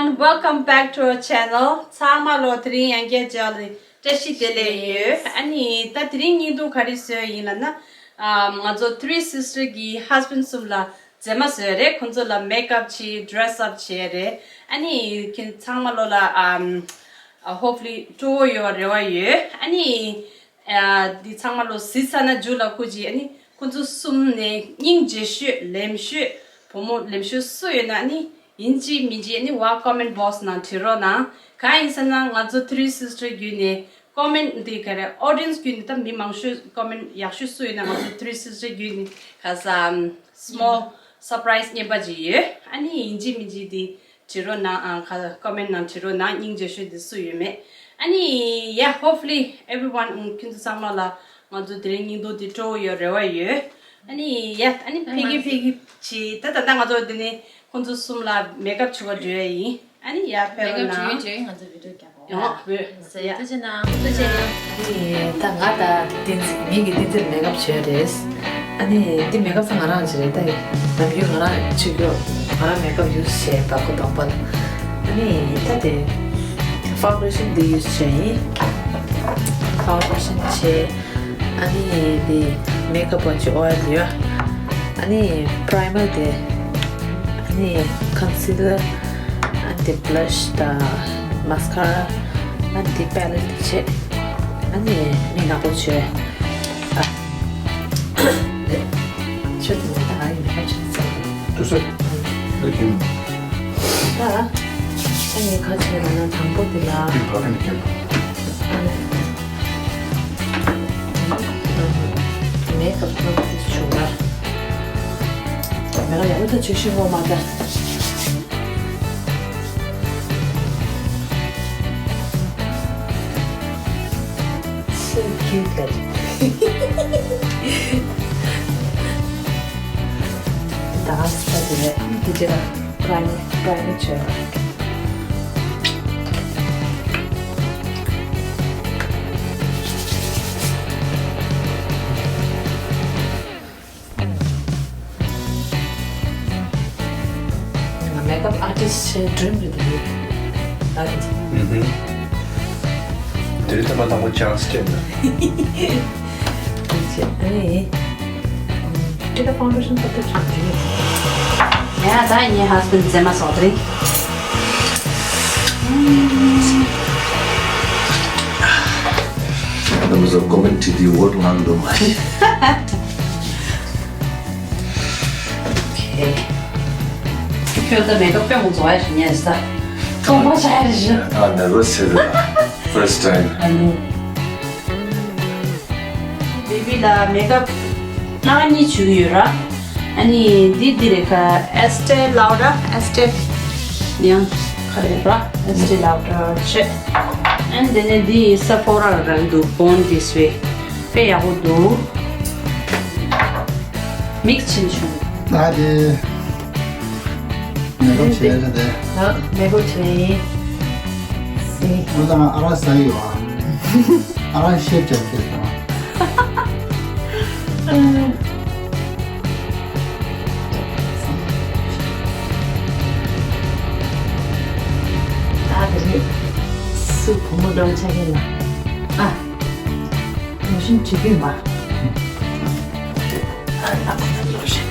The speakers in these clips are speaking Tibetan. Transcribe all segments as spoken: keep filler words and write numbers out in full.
Welcome back to our channel. ཚང་མ་ལོ་དེ་རིང་ཡང་བསྐྱར་མཇལ་ལ་བཀྲ་ཤིས་བདེ་ལེགས་ཡོད། ཨ་ནི་ད་དེ་རིང་བརྙན་ཐུང་ག་རེ་བཟོས་ཡིན་ལབ་ན། ཨ་ང་ཚོ་Three Sister་གི་husband་གསུམ་ལ་མཛེས་མ་བཟོས་རེད། ཁོང་ཚོ་ལ་makeup་བྱས་dress up་བྱས་རེད། ཨ་ནི་ཁྱེད་ཚང་མ་ལོ་ལ་ཨམ་ཨ་hopefully་སྤྲོ་བོ་ཡོད་རེ་བ་ཡོད། ཨ་ནི་ཨ་འདི་ཚང་མ་ལོ་གཟིགས་ཚར་ན་མཇུག་ལ་ཁོ་ཅིག་ཨ་ནི་ཁོང་ཚོ་གསུམ་ནས་སྙིང་རྗེ་ཤོས་ལེམ་ཤོས་བུ་མོ་ལེམ་ཤོས་སུ་ཡོད་ན་ཨ་ནི་ཡིན་གཅིག་མིན་གཅིག་ཨ་ནི་བ་comment box་ནང་བྲིས་རོགས་གནང་། གང་ཡིན་ཟེར་ན་ང་ཚོ་Three Sister་བརྒྱུད་ནས་comment་འདི་ག་རེ་audience་བརྒྱུད་ནས་ད་མི་མང་ཤོས་comment་ཡག་ཤོས་སུ་ཡོད་ན་ང་ཚོ་Three Sister་བརྒྱུད་ནས་ག་ས་small surprise་རྔན་པ་ཅིག་ཡོད། ཨ་ནི་ཡིན་གཅིག་མིན་གཅིག་འདི་བྲིས་རོགས་གནང་། ཨ་ཁ་comment་ནང་བྲིས་རོགས་གནང་། སྙིང་རྗེ་ཤོས་འདི་སུ་ཡོད་མེད། ཨ་ནི་yeah hopefully everyone ཁྱེད་ཚོ་ཚང་མ་ལ་ང་ཚོ་དེ་རིང་བརྙན་ཐུང་འདི་སྤྲོ་བོ་ཡོད་རེ་བ་ཡོད། ཨ་ནི་yeah ཨ་ནི་ཕ་གི་ཕ་གི་བྱེད་ད་ད་ལྟ་ང་ཚོ་འདི་ནས་ཁོང་ཚོ་གསུམ་ལ་makeup་བྱེད་པར་འགྲོ་ཡ་ཡིན། ཨ་ནི་yeah་ཕེབས་རོགས་གནང་། ཡོང་བོད། ཡ། ཐུགས་རྗེ་གནང་། ཐུགས་རྗེ་གནང་། ཨ་ནི་ད་ང་ད་བསྟན་འཛིན་ངེད་ཀྱི་བསྟན་འཛིན་makeup་བྱས་རེད། ཨ་ནི་འདི་makeup་ཚང་ང་རང་བྱས་རེད། ད་ནམ་རྒྱུན་ང་རང་བྱེད་རྒྱུ་ང་རང་makeup་use་བྱས་པ་ཁོ་གདོང་པ་ལ། ཨ་ནི་ད་དེ་foundation་འདི་use་བྱས་ཡིན། foundation་བྱས། ཨ་ནི་འདི་makeup་པོ་ཅིག་oil་ཡོད། ཨ་ནི་primer་དེ། ཨ་ནི་concealer། ཨ་ནི་blush་དང་mascara། ཨ་ནི་palette་བྱས། ཨ་ནི་མིག་ནག་པོ་བྱས། ཨ། ཆུ་དེ་ནི་ད་ང་ཡི་makeup་བྱས་ཚར། དུ་སེ། ད་ཁྱིམ། ད། ཨ་ནི་ག་བྱས་ལབ་ན་དང་པོ་དེ་ལ། ཁྱིམ་བ་ཁྱིམ་ཁྱིམ། ཨ་ནི། མེ་ཀབ་ནོ་ཏིས་བྱུང་ན། མེ་ཀབ་ཡག་པོ་ད་བྱོས་ཤིག་ངོ་མ་ད། So cute ལ། ད་ས་དེ་དེ་ཅེ་ན་པྲའི་མར་པྲའི་མར་བྱོས། ང་makeup artist་བྱེད་dream་རེད་དེ། ད་དེ། ཨུ་ཧུ། དེ་རིང་ཐོག་མ་དང་པོ་chance་སྤྲད་ན། དེ་ཨ་ནི། དེ་ད་foundation་ད་ལྟ་བྱུང་དེ། ཡ་ད་ངའི་husband་མཛེས་མ་བཟོ་དེ་རེད། ནམ་བཟོ་comment་བྲིས་དུས་འོ་ང་འདུག་མ་རེད། ཁྱོད་ད་makeup་དཔེ་མང་བཟོ་ཡ་ཞིག་ཉན་ས། ཚོང་པ་ཆགས་ཡ་རེད་ཞིག་ཨ་nervous་བྱེད་དེ། First time། I know། Baby་ལ་makeup་སྣ་ཁ་གཉིས་བྱུག་ཡོད་ར། ཨ་ནི་འདི་འདི་རེད་ཁ། Estee Lauder། Estee་ཡང་ཁ་རེད་ར། Estee Lauder་བྱས། And then་འདི་Sephora་རང་འདུག Born This Way། དཔེ་ཡག་པོ་འདུག mix་ཕྱིན་བྱུང་། ད་དེ་makeup་བྱས་རེད་དེ། ད་makeup་བྱས་ཡིན། ཨོ་ད་ང་ཨ་རག་ཟ་ཡི་ཡོད་ཨ། ཨ་རག་ཤེབ་བྱས་ཁྱེར་སོང་། ད་དེ་རེད། སུ་བུ་མོ་འདྲ་བོ་ཆགས་ཀྱི་ཡོད་ན། ཨ། Lotion་བྲིས་ཀྱི་མ། ཨ་ལགས་ལོ་ཤན།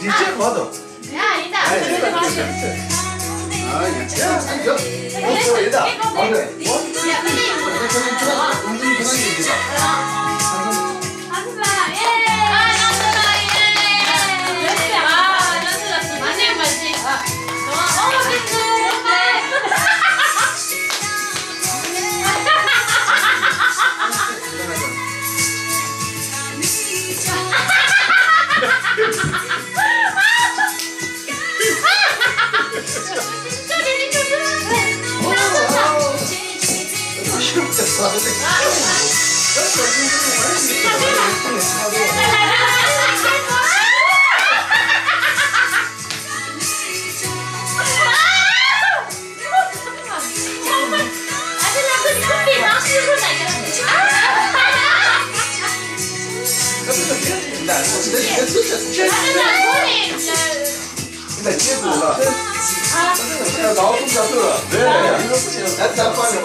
ཌི་ཇེ་མ་གཏོགས། ཡ་ཡིན་ད། ཨ་ཡིན་ད། ཨ་ཡིན་ད། ཨ་ཡིན་ད། That's so funny.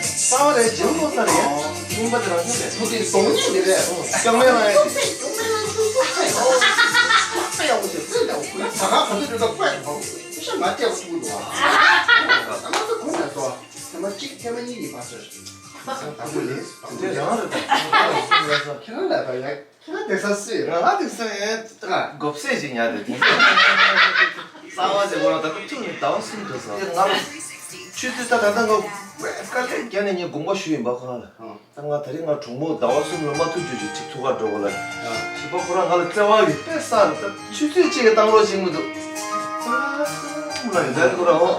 ས་བ་རེད། ཇེ་མོ་ས་རེད། རྙིང་པ་དེ་རང་བྱུང་རེད། ཐུགས་ཀྱི་གདོང་ཉིད་ནི་རེད། ལྕང་མའི་རང་ཡང་ད་ག་ག་ཚོད་འགྲོ་ད་ཁོས་ཤ་མ་སྤྲད་པ་ཐུག་འདུག་ཨ་ང་ཚོ་གོ་ནས་སོ། ཐེངས་མ་གཅིག་ཐེངས་མ་གཉིས་ཡིན་པ་ཚོད། ད་ཁོ་ལས་ད་ཁོ་ཡང་རེད། ད་ཁྱེད་རང་ལ་ད་ཡ། ཁྱེད་རང་དེང་སང་སུ་ཡིན། ང་ང་དེང་སང་ཡང་ད་མགོ་བསད་ཅིག་ཉར་དེ་དེང་སང་། གསང་བ་ཟེར་བ་ལ་ད་ལྟ་ཐུག་ནས་ཟླ་བ་གསུམ་འགྲོ་སོང་། ང་ཆུ་ཚོད་ད་ད་ལྟ་ང་དཀའ་ལས་བརྒྱབ་ནས་ངས་དགོངས་པ་ཞུས་ཡིན་པ་ཁོ་རང་ལ། ད་ང་ད་རིང་ང་གྲོགས་མོ་ཟླ་བ་གསུམ་ལ་མ་ཐུག་རྒྱུ་ཞིག་ཅིག་ཐུག་ག་འགྲོ་གོ་ལ། བྱིས་པ་ཁོ་རང་ང་ལ་བརྩེ་བ་གི་དཔེ་ས་རེད། ད་ཆུ་ཚོད་གཅིག་གི་བཏང་རོགས་བྱེད་མི་འདུག་ལ་ཡིན་ད་ཁོ་རང་འོ།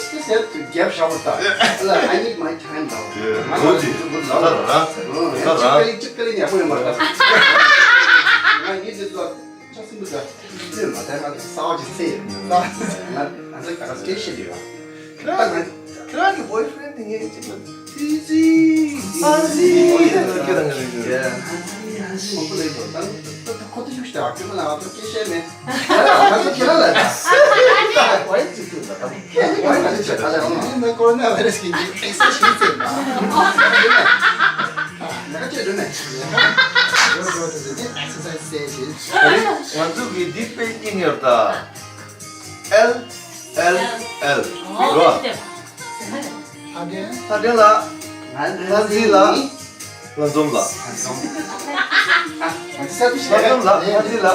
This is to give shower time. Look, I need my time now. Yeah, my good. Time is good now. ད་ད་ད་ད་ད། ཅིག་ཀ་ལི་ཅིག་ཀ་ལི་ཉག་པོ་ཡོད་མ་རེད། ང་ཡིན་ཟེར་ཙོ་ཆ་སྲིན་པོ་ད་ལྟོས་མ་ད་ང་གསར་བ་ཅིག་ཚེ་ཡིན། ང་ང་ཚོ་ད་ག་སྐད་བཤད་ཡོད། ད་ང་ཁྱེད་རང་གི་boyfriend དེ་ངས་ཅིག་ལ་ཨ་ཟི་ཨ་ཟི་ཁྱེད་རང་གི་རེད། ཨ་ཟི་ཨ་ཟི་མང་པོ་ལས་འགྲོ། ད་ད་ཁོ་ཚོ་ཤུགས་ཤིག་ད་ཁྱོད་མ་ལ་ང་ཚོ་སྐད་བཤད་མེད། ང་ཚོ་ཁྱེད་རང་ལ་ད་ཁོ་ཡིན་ཅིག་ཐུག་ད་ད་ཁྱེད་ནི་ཁོ་ཡིན་ཅིག་ད་ད་ཡང་ན་ཁོ་རོ་ན་བྷའི་རེ་སི་གི་འཇིགས་སྐད་ས་ཞིག་ཟེར་ན་ང་ཅི་རེད་ན་ང་ཅི་རེད་ན་ང་ཅི་རེད་ན་ང་ཅི་རེད་ན་ང་ཚོ་གི་འདི་དཔེ་སྙིང་ཡོད་ད། L L L རོ། ལྷ་ལྡན་ལ། ལྷ་འཛིན་ལ། ལྷ་འཛོམས་ལ། ལྷ་འཛོམས་ལ། ལྷ་འཛིན་ལ།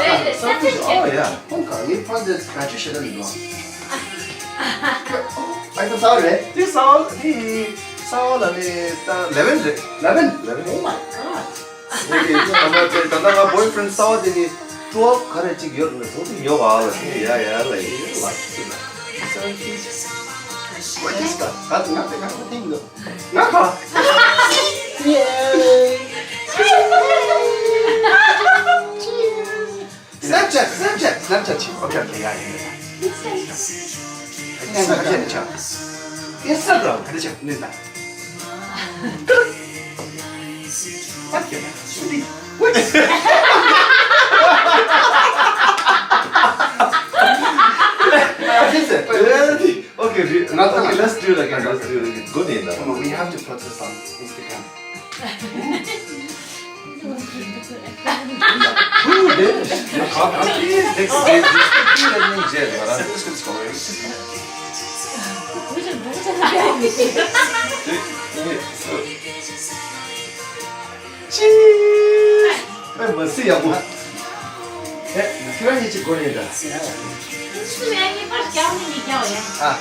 Selfish. Oh, yeah. ཁོང་གང་ཡིན་ཕ་འདི་ག་ཅུ་ཞེ་ལ་མི་འདུག་ཨ་ཁོ་ས་བ་རེད། དེ་ས་བ་དེ་ས་བ་ལ་ནི་ད་eleven རེད། eleven eleven. Oh my god. ངས་ཀྱི་ད་ལྟ་ད་ལྟ་ང་boyfriend གསར་བ་དེ་ནི་twelve ག་རེ་གཅིག་ཡོད་རེད། ཟོ་དེ་ཉོ་བ་ལ་ཡ་ཡ་ལ་ཡི་ལ་ཡི་ལ་ཡི་ལ། What is that? ད་ང་དེ་ང་ཁ་ཐེངས་འདུག་ང་ཁ། Snapchat, Snapchat, Snapchat ཆེ། Okay, okay, yeah, yeah, yeah. Instagram ག་རེ་ཆགས། Instagram ག་རེ་ཆགས་ནས་ན། ཨ་ཀེ་ན་སུ་ནི། What? Okay, okay, let's do it again, let's do it again. Good enough. Come on, we have to put this on Instagram. Who did? Next day, this is the thing that means jail, right? Cheese! Hey, must see, Abu. Hey, can I get you going in there? Ah.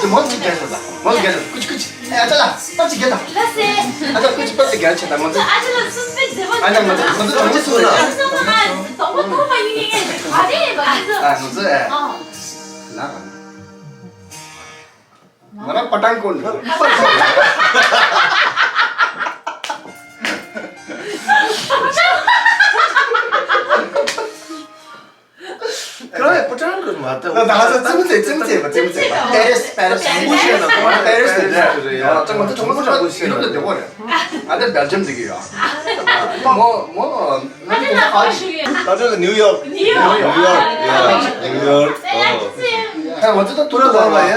དེ་མོ་ཅིག་རྒྱག་ཤོག་ད། མོ་ཅིག་རྒྱག་ཤོག་ཀུ་ཅི་ཀུ་ཅི། ཨ་ཅག་ལ་པར་ཅིག་རྒྱག་དང་། ལགས་སེ། ཨ་ཅག་ཀུ་ཅི་པར་ཅིག་རྒྱག་ཆེ་ད་ང་ཚོ། ཨ་ཅག་ལ་སུན་པེ་མཛེས་པོ། ཨ་ནི་ང་ཚོ་ང་ཚོ་གྲོགས་པོ་ཚོ་ན། ང་ཚོ་ང་དོག་པོ་དོག་པ་ཡིན་ངེས་ག་དེ་ཡིན་པ་ང་ཚོ། ཨ་ང་ཚོ་ཨེ། ཨ། ལ་ག་ན། ང་རང་པ་ཏང་གོ་ནི། ཁྱོད་རང་ཡང་པུ་ཀྲང་གི་མ་གཏོགས། ད་ད་ཧ་ས་ཙི་མོ་ཙེ་ཙི་མོ་ཙེ་པ་ཙི་མོ་ཙེ་པ། པེ་རིས་པེ་རིས། ཧམ་པོ་བཤད་ན་གོ་པེ་རིས་དེ་འདྲ་རེད་ཡ། ད་ང་ཚོ་གྲོགས་པོ་གྲོགས་པོ་ཡུ་རོབ་ལ་བསྡད་གོ་རེད། ང་ད་སྦེལ་ཇམ་བསྡད་ཀྱི་ཡོད། མོ་མོ་ང་ཚོ་ཧ་ཅི། ད་ཚོད་ལ་ནིའུ་ཡོག་ནིའུ་ཡོག་ནིའུ་ཡོག་ཡ་ནིའུ་ཡོག་ཨོ། ད་ང་ཚོ་ད་ཐུ་ར་ལ་ཡ་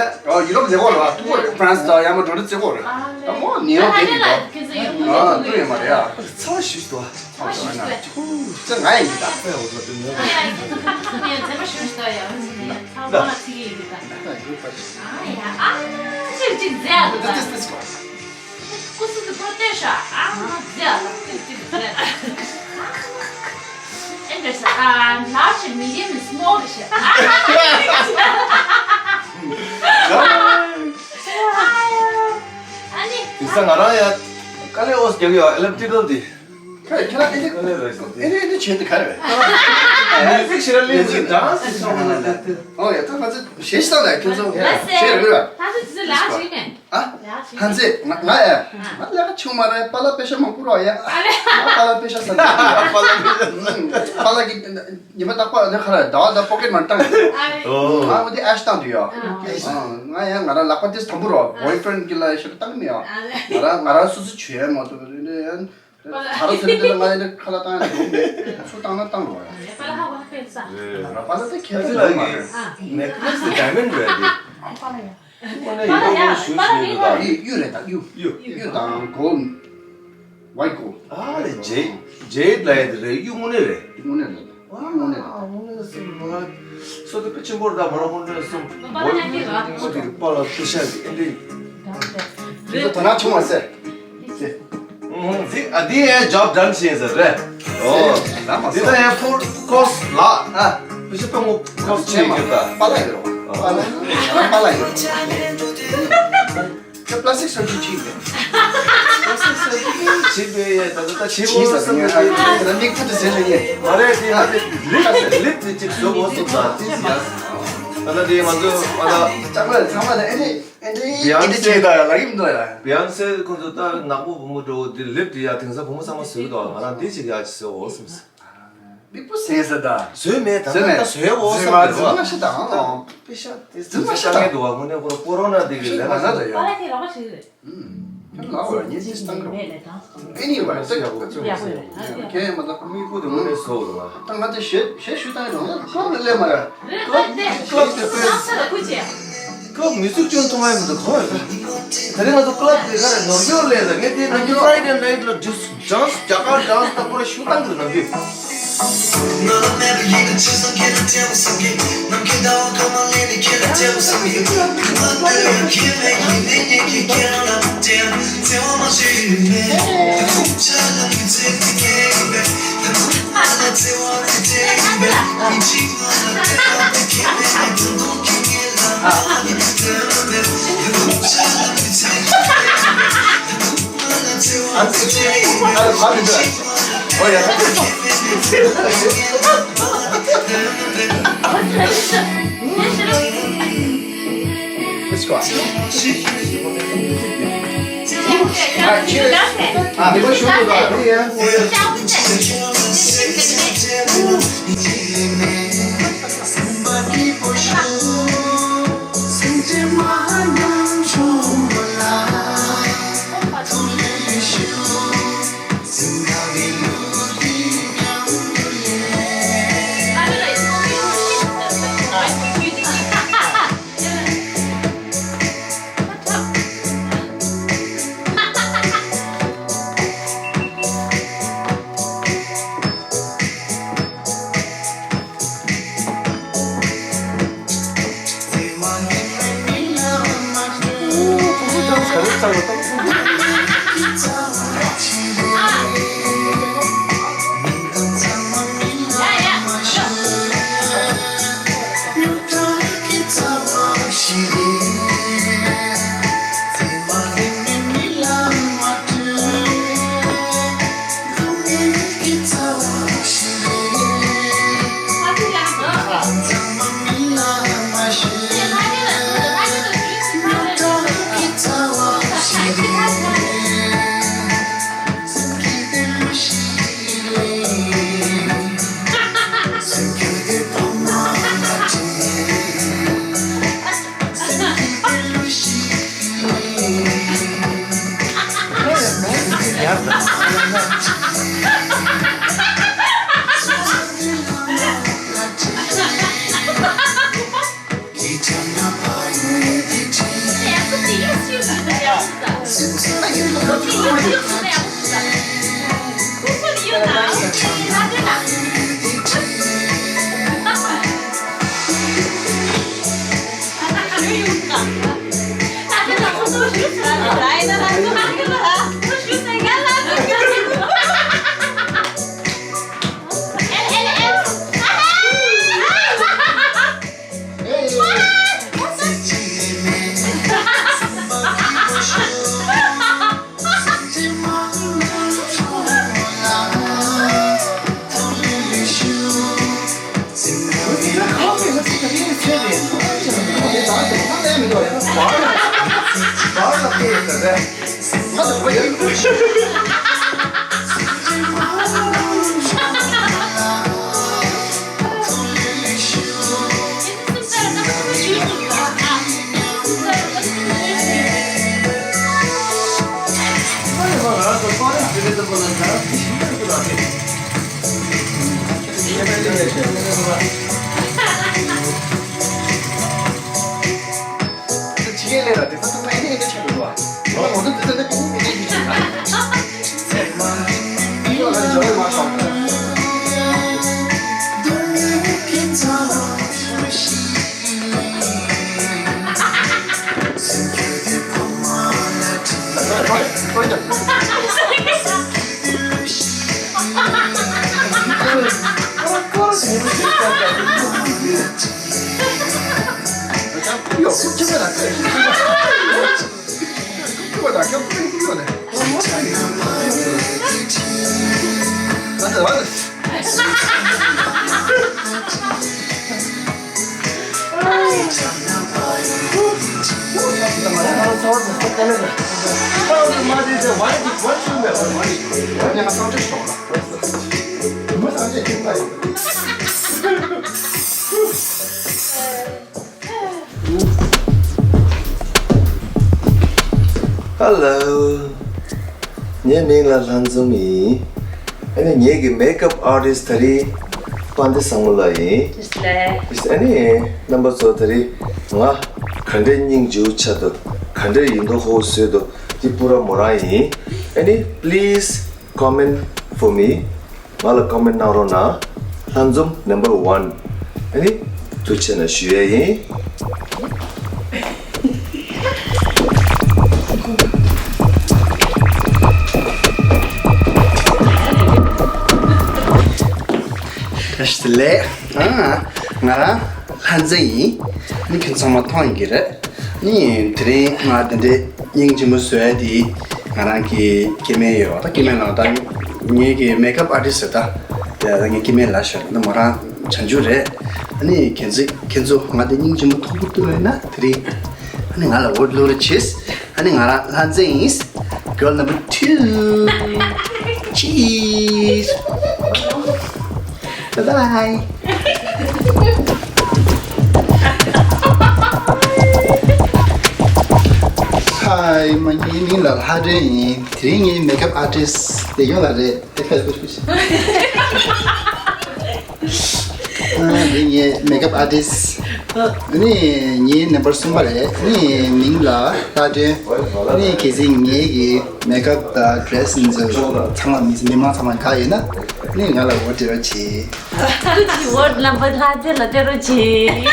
ཡུ་རོབ་བསྡད་གོ་རེད། ཐུ་ར་ཧྥ་རན་སི་ད་ཡ་མ་འགྲོ་རེད་བརྩི་གོ་རེད། ད་མོ་ནིའུ་ཡོག་བསྡད་ཀྱི་འདུག་ཨ་ཐུ་ཡོད་མ་རེད་ཡ། ཚ་བ་ཞིག་འདུག་ཚ་བ་ཞིག་འདུག་ཚ་ང་ཡིན་གྱི་ད། ཚ་ཡ་འོ་ཚ་དུ་མོ། ཚ་ཡ་ཚ་བ་ཞིག་འདུག་ཡ། ཚ་བ་ལ་ཚིག་ཡིན་གྱི་ད། ཨ་ཡ་ཨ་ཅིག་ཅིག་མཛེས་ཨ་འདུག་ད། སྐུ་གཟུགས་དེ་ཕར་ལྟོས་ཤག་ཨ་མ་མཛེས་ཨ་ལ་ཅིག་ཅིག་མཛེས། ཨེ་འདྲ་ཤག་ཨ་large and medium and small ཤག་ཨ་ཡ་ཨ་ནི། དེང་སང་ང་རང་ཡ་དཀའ་ལས་ཨོ་རྒྱག་ཡོད་ཨེ་ལེབ་ཏི་ཀལ་དེ། ཁྱེད་ཁྱེད་རང་ཨེ་ནི་ཨེ་ནི་ཨེ་ནི་བྱེད་དུ་ག་རེ་རེད། ཨ། མིའུ་ཟིག་ཞིག་ལ་ལེན་ཟིག་ཌན་སི་ཞིག་ཨོ་ཡ། ད་ང་ཚོ་ཞེ་ས་ལ་ཁྱོད་ཚོ་ཞེ་རེད་ར། ད་ཚོ་ཅི་ལ་ཞིག་མེད། ཨ། ལ་ཞིག་ཧན་ཙེ་ང་ང་ཡ། ང་ལ་ཆུང་མ་རེད། པཱ་ལགས་པེ་ཤ་མང་པོ་རོ་ཡ། ཨ་རེ། ང་པཱ་ལགས་པེ་ཤ་ཟ་ནི་ཡ། པཱ་ལགས་པེ་ཤ་ཟ་ནི། པཱ་ལགས་ཀྱི་ཉི་མ་རྟག་པར་ཨ་ནི་ཁ་ལ་ཟླ་བ་ཟླ་པོ་ཀེཊ་མར་བཏང་ཡོད། ཨ་རེ། ང་འོ་དེ་ཨེ་ཤ་བཏང་དུས་ཡོད། ཨ། ང་ཡང་ང་རང་ལག་པ་དེ་དམ་པོ་རོ། བོའི་ཕྲེན་གྱི་ལ་ཤ་བཏང་མེད་ཡ། ང་རང་ང་རང་སོ་སོ་བྱོས་མ་ཐུབ་རེད་ཡ། ད་རུང་ཚེ་འདི་ལ་ང་ཡི་ཁ་ལག་བཏང་ཡ་འདུག་མེད། སུ་བཏང་ན་བཏང་རོགས་ཡ། པཱ་ལགས་ཧ་གོ་ཧ་ཕེབས་ས། རེད། པཱ་ལགས་དེ་ཁྱད་ཁྱེད་ཚོ་ལ་མ་རེད། ནེག་ལེ་སི་དེ་ཌའི་མོན་ཌི་རེད་དེ། ཨ་པཱ་ལགས་ཡ། ཁོ་ནས་ཡིན་པ་ཞུ་ཞུ་ཡོད་ད། གཡུ་གཡུ་རེད་ད། གཡུ་གཡུ་གཡུ་དང་གོལ་ཝའི་ཊི་གོལ། ཨ་ལས་ཇེ་ཇེ་ཌི་ལ་ཡ་དེ་རེད། གཡུ་དངོས་གནས་རེད། དངོས་གནས་རེད། དངོས་གནས་རེད། ཨ་དངོས་གནས་སུ་མ་སོ་དེ་པེ་ཆེན་པོ་རེད་ད། མ་ར་དངོས་གནས་སུ་པཱ་ལགས་ཡ་གཡུ་རེད། ཨོ་དེ་པཱ་ལགས་པེ་ཤ་གི་ཨེ་འདྲ་ཡིན། དེ་ཚོ་དོ་སྣང་ཆུང་བ་ཟེར། ཟེར། ཨུམ། འདི་ཨ་འདི་ཡང་ཇོབ་ཌན་བྱས་ཟེར་རེད། ཨོ། ཟེར་ལ་མ་འདི་སོང་། ད་ཡང་ཕུལ་ཀོ་སི་ལ། ཨ། བི་ཤི་པ་ངོ་ཀོ་སི་ཆེ་གི་ད། པཱ་ལགས་ཡོད་རོགས། པཱ་ལགས་ཡོད་རོགས། པཱ་ལགས་ཡོད་རོགས། ད་པ་ལ་སི་ཊིག་སར་ཇི་རི་བྱས་ཡོད། པ་ལ་སི་ཊིག་སར་ཇི་རི་བྱས་པའི་ད་ད་ད་བྱས་པོ་བསམ་ཡོད། ད་མིག་ཕུད་དུ་ཟེར་ཞིག་ཡིན། མ་རེད། དེ་ད་དེ་ལིབ་ལིབ་དེ་གཅིག་བཟོ་དགོས་སོང་ད། ཅི་ཟེར་ཡ། ད་ད་དེ་ང་ཚོ་ཨ་ད། ཅག་པ་ཚང་མ་ད་ཨེ་འདྲ། ཨེ་འདྲའི་བི་ཡོན་ཨེ་འདྲའི་སེ་བྱེད་ད་ཡ་ལ་ཡིན་འདུག་ཡ། བི་ཡོན་སེ་ཁོང་ཚོ་ད་ནག་པོ་བུ་མོ་འགྲོ་འདི་ལིབ་དེ་ཡ་དེང་སང་བུ་མོ་ཚང་མ་བཟོས་འདུག་ང་རང་འདི་ཞིག་ཡ་ཅིག་བཟོས་འོ་སོང་ཟེར། མིག་པོ་སེང་ས་ད། བཟོས་མེད་ད། བཟོས་མེད། ད་བཟོས་འོ་བཟོས་སོང་མ་ཟེར་བ། བཟོས་མ་ཤི་ད་ཨང་། པེ་ཤ་དེ་བཟོས་མ་ཤི་ད། ངས་འདུག་བ་དངོས་གནས་ཁོ་རང་ཀོ་རོ་ན་དེ་གི་ལས་ཀ་ཟེར། པཱ་ལགས་ཁྱེད་རོགས་པ་ཞིག་རེད། ཁྱོད་ལ་བར་ཉེས་ཅིག་བཏང་གི་རེད། ཨེ་ནི་ཝེ། ད་ཡག་པོ་ཚོ་ཡག་པོ་རེད། ཁྱེད་མ་ད་མིག་པོ་དེ་དངོས་གནས་བཟོ་འོ་ད། ང་ད་ཞེ་ཞེ་ཞུ་བཏང་ཡོད་རེད། ཀློབ་ལ་སླེབས་མ་རེད། ཀློབ་ཀློབ་དེ་དཔེ། ཀློབ་མི་གཟུགས་ཅུང་མཐོང་ཡ་མི་འདུག་གོ། ད་རེས་ང་ཚོ་ཀློབ་དེ་ག་རེ་ནོར་འཁྱོག་ལས་ད། ངས་དེ་ནང་གི་ཕ་རའི་ཌེ་ནའི་ཊི་ལ་ཌིས་ཌན་སི་རྒྱ་གར་ཌན་སི་ད་ཁོ་ར་ཞུ་བཏང་གི་རེད་ནང་གི། Let's go. All right, cheers. Ah, we should do that. Yeah. Hello. ངའི་མིང་ལ་ལྷ་འཛོམས་ཡིན། ཨ་ནི་ངེད་ཀྱི་མེག་ཨབ་ཨར་ཊིསི་ཊི་ད་རིང་དཔལ་ལྡན་བཟང་མོ་ལགས་ཡིན། བཀྲ་ཤིས་བདེ་ལེགས། ཨ་ནི་རྣམ་པ་ཚོ་ད་རིང་ང་ག་འདྲའི་སྙིང་རྗེ་པོ་ཆགས་འདུག་ག་འདྲའི་ཡིན་མདོག་ཁ་པོ་བཟོས་འདུག་འདི་པུ་ར་མོ་རང་ཡིན། ཨ་ནི་please comment for me. ང་ལ་ཀོ་མེན་ཊི་གནང་རོགས་གནང་། ལྷ་འཛོམས་number one། ཨ་ནི་ཐུགས་རྗེ་ཆེ་གནང་ཞུ་ཡས་ཡིན། བཀྲ་ཤིས་བདེ་ལེགས། ཨ། ང་རང་ལྷ་འཛིན་ཡིན། ཨ་ནི་ཁྱེད་ཚང་མ་མཐོང་ཡིན་གྱི་རེད། ནི་དེ་རིང་ང་དེ་འདྲའི་སྙིང་རྗེ་མོ་བཟོ་ཡ་དེ་ང་རང་གི་སྐྱེ་དམན་ཡོད་རེད་པ། ད་སྐྱེ་དམན་ལགས་ད་ངེད་ཀྱི་མེག་ཨབ་ཨར་ཊིསི་ཊི་རེད་ད། དེ་ད་ངའི་སྐྱེ་དམན་ལགས་ཤོད་ད་མོ་རང་བྱང་ཆུབ་རེད། ཨ་ནི་ཁྱེད་ཚོ་ཁྱེད་ཚོ་ང་དེ་སྙིང་རྗེ་མོ་མཐོ་པོ་བཏུབ་ཡོད་ན་དེ་རིང་ཨ་ནི་ང་ལ་འོ་བླུག་རོགས་བྱེད། ཨ་ནི་ང་རང་ལྷ་འཛིན་ཡིན། Girl number two. Cheers. Bye bye. Hi, ང་ངའི་མིང་ལ་ལྷ་སྒྲོན་ཡིན། དེ་རིང་ངའི་མེག་ཨབ་ཨར་ཊིསི་ཊི་དེ་ཡོང་ལ་རེད། དེ་ཕེ་སི་བྷུག་ཨ་འདི་ངའི་མེག་ཨབ་ཨར་ཊིསི་ཊི། འདི་ནི་ངའི་ནམ་བར་གསུམ་པ་རེད། ནི་མིང་ལ་ལྷ་སྒྲོན། ནི་གལ་སྲིད་ངའི་གི་མེག་ཨབ་དང་ཌི་རེ་སི་འདི་ཚོ་ཚང་མ་མི་མི་མང་ཚང་མ་དགའ་ཡོད་ན་ནི་ང་ལ་འོ་འདྲི་རོགས་བྱེད། ཐུགས་རྗེ་ཆེ། འོ་ལམ་བུ་ལྷ་རྫས་ལ་སྤྲད་རོགས་བྱེད།